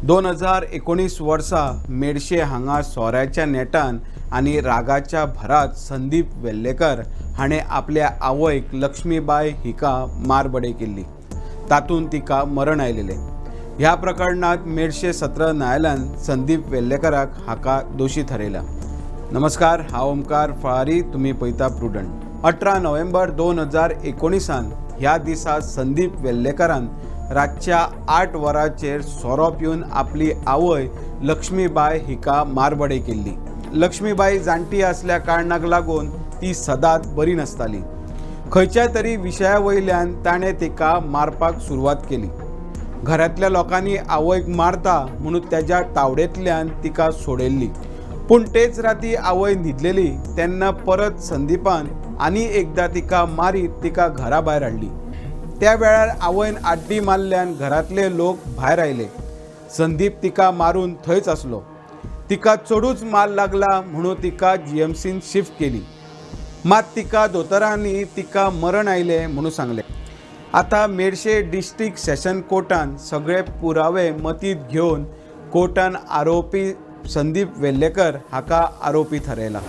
2019 वर्सा मेडशे हांगा सोऱ्याच्या नेटान आनी रागाच्या भरात संदीप वेल्लेकर हाणें आपल्या आवयक लक्ष्मीबाय हिका मारबडय केल्ली. तातूंत तिका मरण आयलेलें. ह्या प्रकरणात मेडशे सत्र न्यायालयान संदीप वेल्लेकराक हाका दोशी थारयला. नमस्कार, हांव ओमकार फळारी, तुमी पळयता प्रुडंट. 18 नोव्हेंबर 2019 ह्या दिसा संदीप वेल्लेकरान रातच्या 8 वरांचेर सोरो पिवन आपली आवय लक्ष्मीबाय हिका मारबडय केल्ली. लक्ष्मीबाई जाणटी आसल्या कारणाक लागून ती सदांच बरी नासताली. खंयच्या तरी विशया वयल्यान ताणें तिका मारपाक सुरवात केली. घरांतल्या लोकांनी आवयक मारता म्हणून तेज्या तावडेंतल्यान तिका सोडयल्ली. पूण तेच राती आवय न्हिदलेली तेन्ना परत संदीपान आनी एकदां तिका मारीत तिका घरा भायर हाडली. त्या वेळार आवयन आड्डी मारल्यान घरांतले लोक भायर आयले. संदीप तिका मारून थंयच आसलो. तिका चडूच मार लागला म्हणून तिका जीएमसीन शिफ्ट केली. मात तिका दोतोरांनी तिका मरण आयलें म्हणून सांगलें. आतां मेडशे डिस्ट्रिक्ट सेशन कोर्टान सगळे पुरावे मतींत घेवन कोर्टान आरोपी संदीप वेल्लेकर हाका आरोपी थारयला.